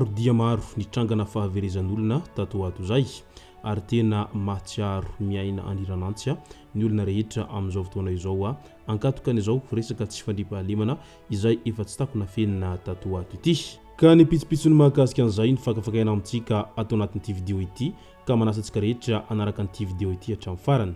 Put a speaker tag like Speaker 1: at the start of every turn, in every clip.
Speaker 1: Maro dia maro ny trangana fahaverezan'olona tato ho ato izay ary tena mahatsiaro miaina andriranantsy ny olona rehetra amin'izao fotoana izao ankatoka an'izao resaka tsy fandriampahalemana izay efa tsy takona fenina tato ho ato ity. Ka ny pitsopitsony mahakasika an'izay no fakafakaina amintsika ato anatin'ity video ity ka manasa antsika rehetra hanaraka an'ity video ity hatramin'ny farany.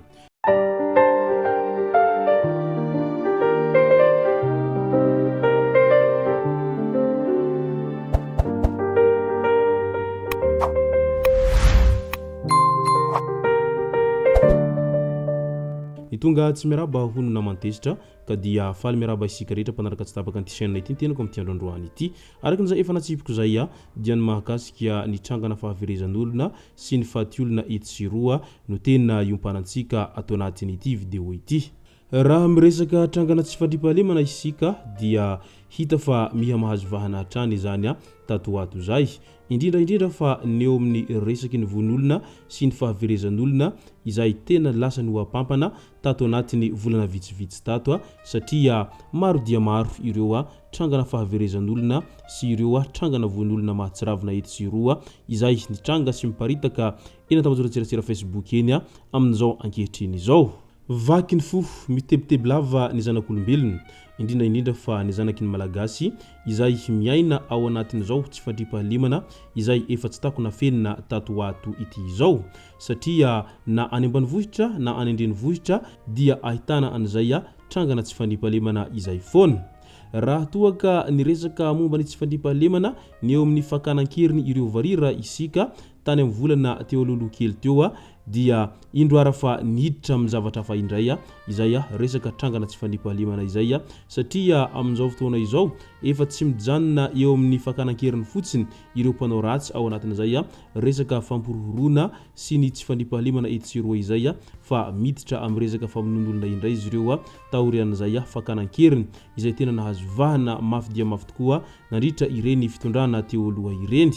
Speaker 1: Ny tonga tsy miarahaba hono naman-tezitra ka dia faly miarahaba isika rehetra mpanaraka tsy tapaka an'ity chaîne ity ny tenako amin'ity andro androany ity. Araka ny izay efa natsipiko izay dia ny mahakasika ny trangana fahaverezan'olona sy ny faty olona etsy sy eroa no tena iompanantsika ato anatin'ity video ity. Raha miresaka trangana tsy fandriampahalemana isika dia hita fa miha mahazo vahana hatrany izany tato ho ato izay. Indrindra indrindra fa ny eo amin'ny resaky ny vono olona sy ny fahaverezan'olona izay tena lasa nihoa-pampana tato anatin'ny volana vitsivitsy tato satria maro dia maro ireo trangana fahaverezan'olona sy ireo trangana vono olona mahatsiravina etsy sy eroa izay nitranga sy miparitaka eny an-tambajotran-tserasera Facebook eny amin'izao ankehitriny izao. Vaky ny fo, mitebiteby lava ny zanak'olombelona, indrindra indrindra fa ny zanaky ny Malagasy izay miaina ao anatin'izao tsy fandriampahalemana izay efa tsy takona afenina tato ho ato ity izao. Satria na any ambanivohitra na any an-drenivohitra dia ahitana an'izay trangana tsy fandriampahalemana izay foana. Raha toa ka niresaka momba ny tsy fandriampahalemana ny eo amin'ny fakana an-keriny ireo varira isika tany amin'ny volana teo alohaloha kely teo dia indro ara fa niditra amin'ny zavatra hafa indray izay resaka trangana tsy fandriampahalemana izay satria amin'izao fotoana izao efa tsy mijanona eo amin'ny fakana an-keriny fotsiny ireo mpanao ratsy ao anatin'izay resaka fampihorohoroana sy ny tsy fandriampahalemana etsy sy eroa izay fa miditra amin'ny resaka famonoan'olona indray izy ireo taorian'izay fakana an-keriny izay tena nahazo vahana mafy dia mafy tokoa nandritra ireny fitondrana teo aloha ireny.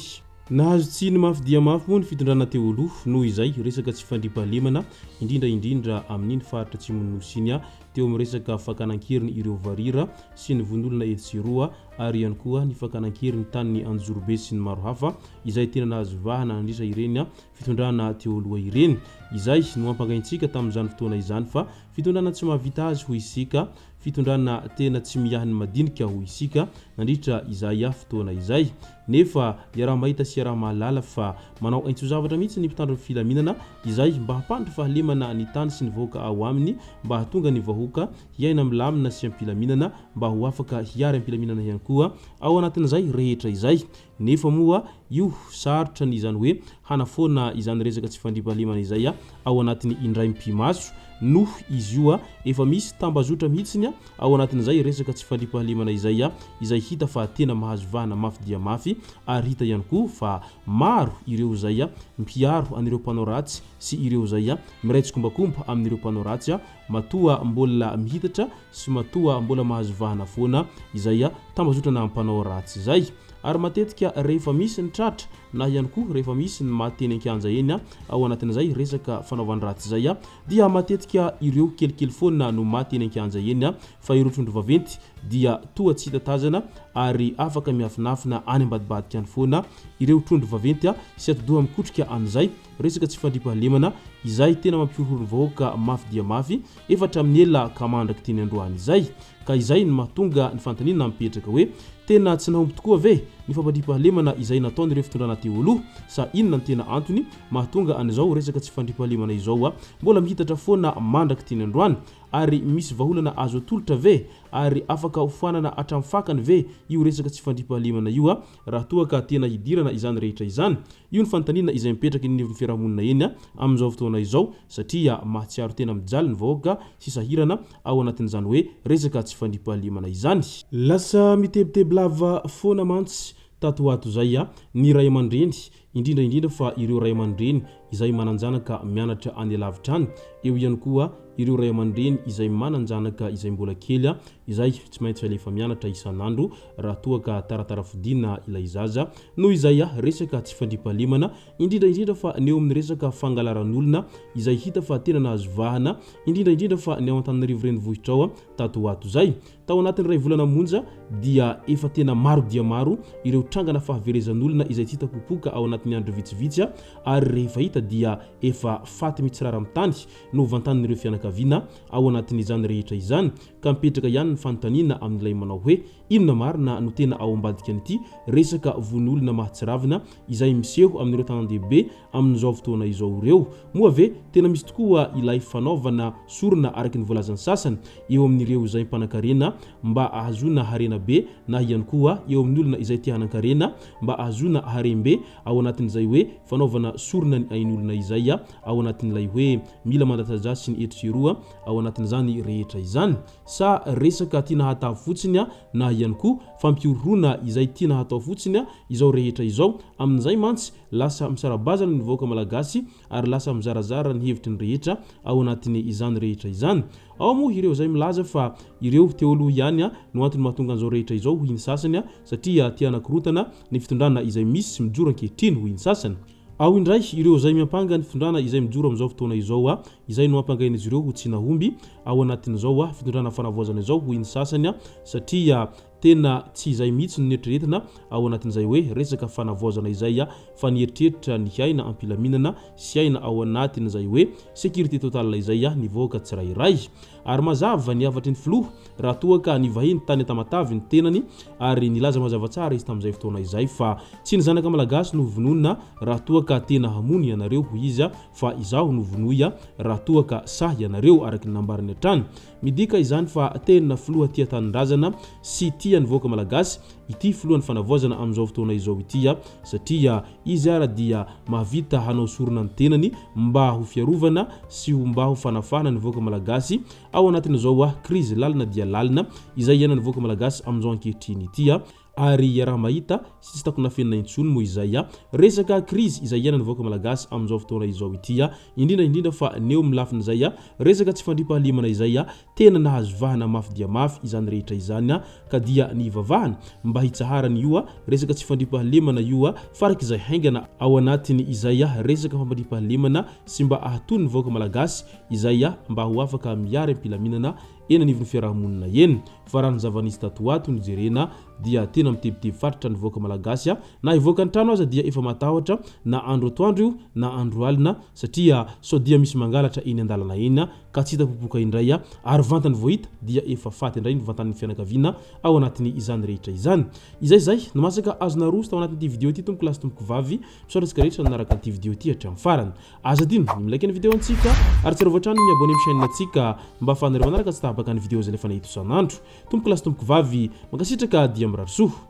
Speaker 1: Nahazo tsiny mafy dia mafy moa ny fitondrana teo aloha noho izay resaka tsy fandriampahalemana indrindra indrindra amin'iny faritra atsimon'ny Nosy iny teo amin'ny resaka fakana an-keriny ireo varira sy ny vono olona etsy sy eroa ary ihany koa ny fakana an-keriny tany Anjozorobe sy ny maro hafa izay tena nahazo vahana nandritra ireny fitondrana teo aloha ireny. Izay no ampangaintsika tamin'izany fotoana izany fa fitondrana tsy mahavita azy hoy isika, fitondrana tena tsy miahy ny madinika hoy isika nandritra izay fotoana izay. Nefa iaraha-mahita sy iaraha-mahalala fa manao aintso-zavatra mihitsy ny mpitandro ny filaminana izay mba hampandry fahalemana ny tany sy ny vahoaka ao aminy mba hahatonga ny vahoaka hiaina milamina sy am-pilaminana mba ho afaka hiary am-pilaminana ihany koa ao anatin'izay rehetra izay. Nefa moa io sarotra ny izany hoe hanafoana izany resaka tsy fandriampahalemana izay ao anatin'ny indray mipi-maso noho izy io efa misy tambazotra mihitsiny ao anatin'izay resaka tsy fandriampahalemana izay izay hita fa tena mahazo vahana mafy dia mafy ary hita ihany koa fa maro ireo izay mpiaro an'ireo mpanao ratsy sy ireo izay miray tsikombakomba amin'ireo mpanao ratsy matoa mbola mihitatra sy matoa mbola mahazo vahana foana izay tambazotrana mpanao ratsy izay. Ary matetika rehefa misy ny tratra na ihany koa rehefa misy ny maty eny an-kianja eny ao anatin'izay resaka fanaovan-dratsy izay dia matetika ireo kelikely foana no maty eny an-kianja eny fa ireo trondro vaventy dia toa tsy hita tazana ary afaka miafinafina any ambadibadika any foana ireo trondro vaventy sy atidoha mikotrika an'izay resaka tsy fandriampahalemana izay tena mampihorohoro ny vahoaka mafy dia mafy efa hatramin'ny ela ka mandraky teny androany izay. Ka izay no mahatonga ny fanontaniana mipetraka hoe tena tsy nahomby tokoa ve ny fampandriampahalemana izay nataon'ireo fitondrana teo aloha sa inona no tena antony mahatonga an'izao resaka tsy fandriampahalemana izao mbola mihitatra foana mandraky teny androany ary misy vahaolana azo atolotra ve ary afaka hofoanana hatramin'ny fakany ve io resaka tsy fandriampahalemana io raha toa ka tena hidirana izany rehetra izany? Io ny fanontaniana izay mipetraka eny anivon'ny fiarahamonina eny amin'izao fotoana izao satria mahatsiaro tena mijaly ny vahoaka sy sahirana ao anatin'izany hoe resaka tsy fandriampahalemana izany. Lasa mitebiteby lava foana mantsy tato ho ato izay ny ray aman-dreny indrindra indrindra fa ireo ray aman-dreny izay manan-janaka mianatra any alavitra any, eo ihany koa ireo ray aman-dreny izay manan-janaka izay mbola kely izay tsy maintsy alefa mianatra isan'andro raha toa ka taratara fodiana ilay zaza noho izay resaka tsy fandriampahalemana, indrindra indrindra fa ny eo amin'ny resaka fangalaran'olona izay hita fa tena nahazo vahana indrindra indrindra fa ny ao Antananarivo renivohitra ao tato ho ato izay. Tao anatin'ny iray volana monja dia efa tena maro dia maro ireo trangana fahaverezan'olona izay tsy hita popoka ao anatin'ny andro vitsivitsy ary rehefa hita dia efa faty mitsirara amin'ny tany no vantanin'ireo fianakaviana ao anatin'izany rehetra izany ka mipetraka ihany ny fanontaniana amin'ilay manao hoe inona marina no tena ao ambadikan'ity resaka vono olona mahatsiravina izay miseho amin'ireo tanàn-dehibe amin'izao fotoana izao ireo? Moa ve tena misy tokoa ilay fanaovana sorona araka ny voalazan'ny sasany eo amin'ireo izay mpanankarena mba ahazoana harena be na ihany koa eo amin'ny olona izay te hanan-karena mba ahazoana harem-be ao anatin'izay hoe fanaovana sorona ny ain'olona izay ao anatin'ilay hoe mila mandatsa-drà sy ny eto sy eroa ao anatin'izany rehetra izany? Sa resaka tiana hatao fotsiny na ihany koa fampihorohoroana izay tiana hatao fotsiny izao rehetra izao? Amin'izay mantsy Lasa misara-bazana ny vahoaka malagasy ary lasa mizarazara ny hevitry ny rehetra ao anatin' izany rehetra izany. Ao moa ireo izay milaza fa ireo teo aloha ihany no antony mahatonga an'izao rehetra izao hoy ny sasany satria te hanakorontana ny fitondrana izay misy sy mijoro ankehitriny hoy ny sasany. Ao indray ireo izay miampanga ny fitondrana izay mijoro amin'izao fotoana izao izay no ampangain'izy ireo ho tsy nahomby ao anatin'izao fitondrana fanavaozana izao hoy ny sasany satria Tena tsy izay mihitsy no neritreretina ao anatin'izay hoe resaka fanavaozana izay fa ny eritreritra ny hiaina am-pilaminana sy hiaina ao anatin'izay hoe sécurité totale izay ny vahoaka tsirairay. Ary mazava ny hafatry ny filoha raha toa ka nivahiny tany Tamatave ny tenany ary nilaza mazava tsara izy tamin'izay fotoana izay fa tsy ny zanaka malagasy no vonoina raha toa ka tena hamono ianareo hoy izy fa izaho no vonoy raha toa ka sahy ianareo araka ny nambarany hatrany. Midika izany fa tena filoha tia tanindrazana sy tia ny vahoaka malagasy ity filohan'ny fanavaozana amin'izao fotoana izao ity satria izy ara dia mahavita hanao sorona ny tenany mba ho fiarovana sy ho mba ho fanafahana ny vahoaka malagasy ao anatin'izao krizy lalina dia lalina izay iainan'ny vahoaka malagasy amin'izao ankehitriny ity. Ary iaraha-mahita sy tsy takona afenina intsony moa izay resaka krizy izay iainan'ny vahoaka malagasy amin'izao fotoana izao ity, indrindra indrindra fa ny eo amin'ny lafin'izay resaka tsy fandriampahalemana izay tena nahazo vahana mafy dia mafy izany rehetra izany ka dia ny hivavahana mba hitsaharany io resaka tsy fandriampahalemana io farak'izay haingana ao anatiny izay resaka fampandriampahalemana sy mba ahatony ny vahoaka malagasy izay mba ho afaka miary am-pilaminana eny anivon'ny fiaraha-monina eny. Fa raha ny zava-nisy tato ho ato no jerena dia tena mitebiteby fatratra ny vahoaka malagasy na hivoaka ny trano aza dia efa matahotra na andro atoandro io na andro alina satria sao dia misy mangalatra eny an-dalana eny ka tsy hita popoka indray ary vantany vao hita dia efa faty indray ny vantanin'ny fianakaviana ao anatin'ny izany rehetra izany. Izay izay no masaka azo naroso tao anatin'ity video ity tompoko lahy sy tompoko vavy. Misaotra antsika rehetra nanaraka an'ity video ity hatramin'ny farany. Aza adino ny mi-like ny vidéo antsika ary tsarovy hatrany ny mi-abonner amin'ny chaîne antsika mba ahafahanareo manaraka tsy tapaka ny vidéo izay alefanay eto isan'andro. Tompoko lahy sy tompoko vavy, mankasitraka dia mirary soa.